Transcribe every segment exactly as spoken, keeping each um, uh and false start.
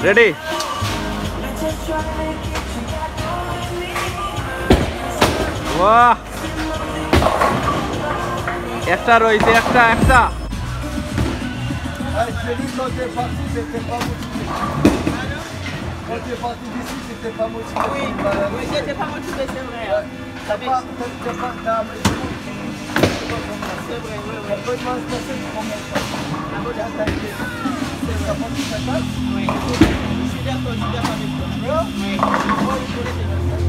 রেডি? বাহ, একটা রইছে, একটা, একটা। Hey, Thierry, quand t'es parti, t'étais pas motivé. Quand t'es parti d'ici, t'étais pas motivé. Oui, oui, j'étais pas motivé, c'est vrai, hein. T'as pas, t'as, t'as pas, t'as, c'est vrai, oui, oui. T'as pas de mal se passer pour combien de temps ? Ah bon, d'accord. T'as pas dit ça passe ? Oui. Je suis d'accord, je suis d'accord avec toi. Voilà. Oui. Moi, je connais tes messages.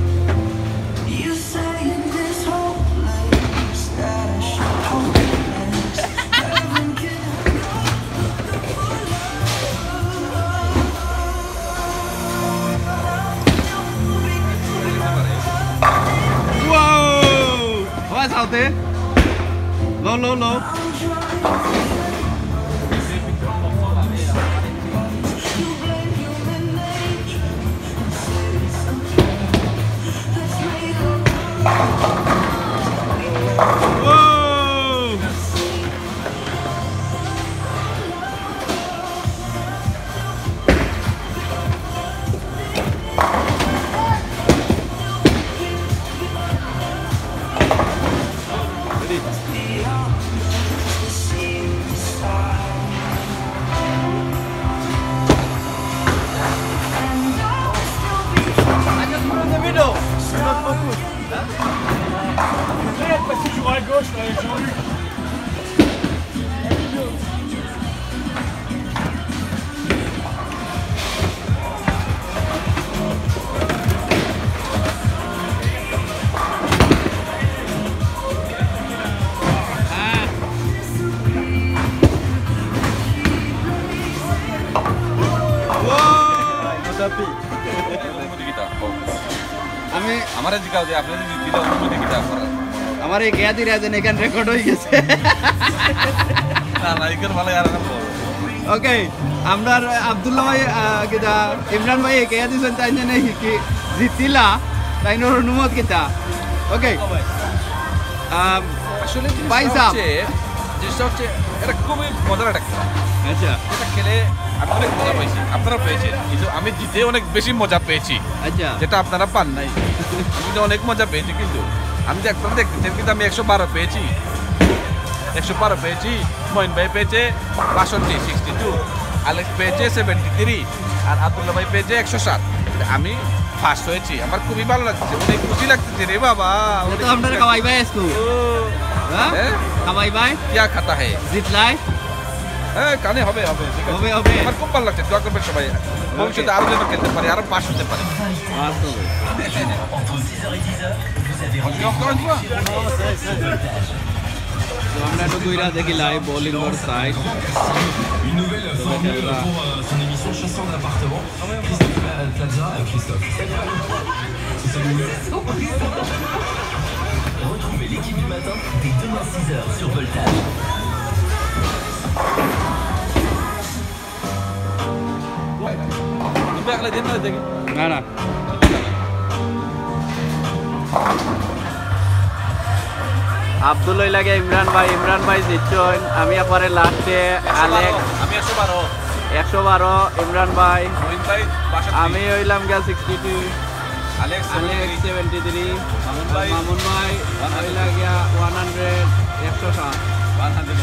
You say in this whole place that I should hold hands. Heaven can Wow! What's out there? Low, low, low. Wow! আমি আমারে জিগাও যে আপনি যদি জিতলে অনুভূতি কিতা আপনার? আমার এই গেয়া দিরা যেন এখান রেকর্ড হয়ে গেছে। না, না, এখানে ভালো আর ওকে, আমরার আব্দুল্লাহ ভাই, আহ, কিতা, ইমরান ভাই একে দিছেন, তাই জন্য কি জিতিলা, তাই নর অনুমত কিতা? ওকে। আম, আসলে জিনিসটা ভাই সাহেব। হচ্ছে, জিনিসটা হচ্ছে, এটা খুবই মজার একটা খেলা। আচ্ছা। এটা খেলে আমি অনেক মজা পাইছি, আপনারাও পেয়েছেন, কিন্তু আমি জিতে অনেক বেশি মজা পেয়েছি, আচ্ছা। যেটা আপনারা পান নাই। আমি কিন্তু অনেক মজা পেয়েছি, কিন্তু আমি যে আপনারা দেখতেছেন, কিন্তু আমি একশো বারো পেয়েছি, একশো বারো পেয়েছি, মহিন ভাই পেয়েছে বাষট্টি, সিক্সটি টু, আলেক্স পেয়েছে সেভেন্টি থ্রি, আর আব্দুল্লাহ ভাই পেয়েছে একশো সাত। আমি ফার্স্ট হয়েছি, আমার খুবই ভালো লাগছে, অনেক খুশি লাগছে রে বাবা। তো আপনারা খাওয়াই ভাই আজকে? ও। হ্যাঁ? হ্যাঁ? খাওয়াই ভাই? কিয়া খাতা হে? জিতলাই? হ্যাঁ, কানে হবে, হবে, ঠিক আছে। হবে, হবে। আমার খুব ভালো লাগছে, দোয়া করবেন সবাই। ভবিষ্যতে আরো যেন খেলতে পারি, আরো পাস হতে পারি। বাস্তবে। Encore une fois. তো আমরা একটু ঘুরা দেখি live bowling ball side. Une nouvelle formule pour euh, son émission Chasseur d'appartements. Christophe Pla- Plaza, euh, Christophe. Retrouvez l'équipe du matin dès demain six heures sur Voltage. না, না। আব্দুল ওই লাগে ইমরান ভাই, ইমরান ভাই জিতছইন। আমি একবারে লাস্টে আলেক্স। আমি একশো বারো। একশো বারো, ইমরান ভাই। মহিন ভাই, বাষট্টি। আমি হইলাম গিয়া sixty two. Alex, Alex seventy three. Seventy three. Mamun ভাই। মামুন ভাই, ওয়ান হান্ড্রেড। হইলা গিয়া ওয়ান হান্ড্রেড, একশো সাত। One hundred.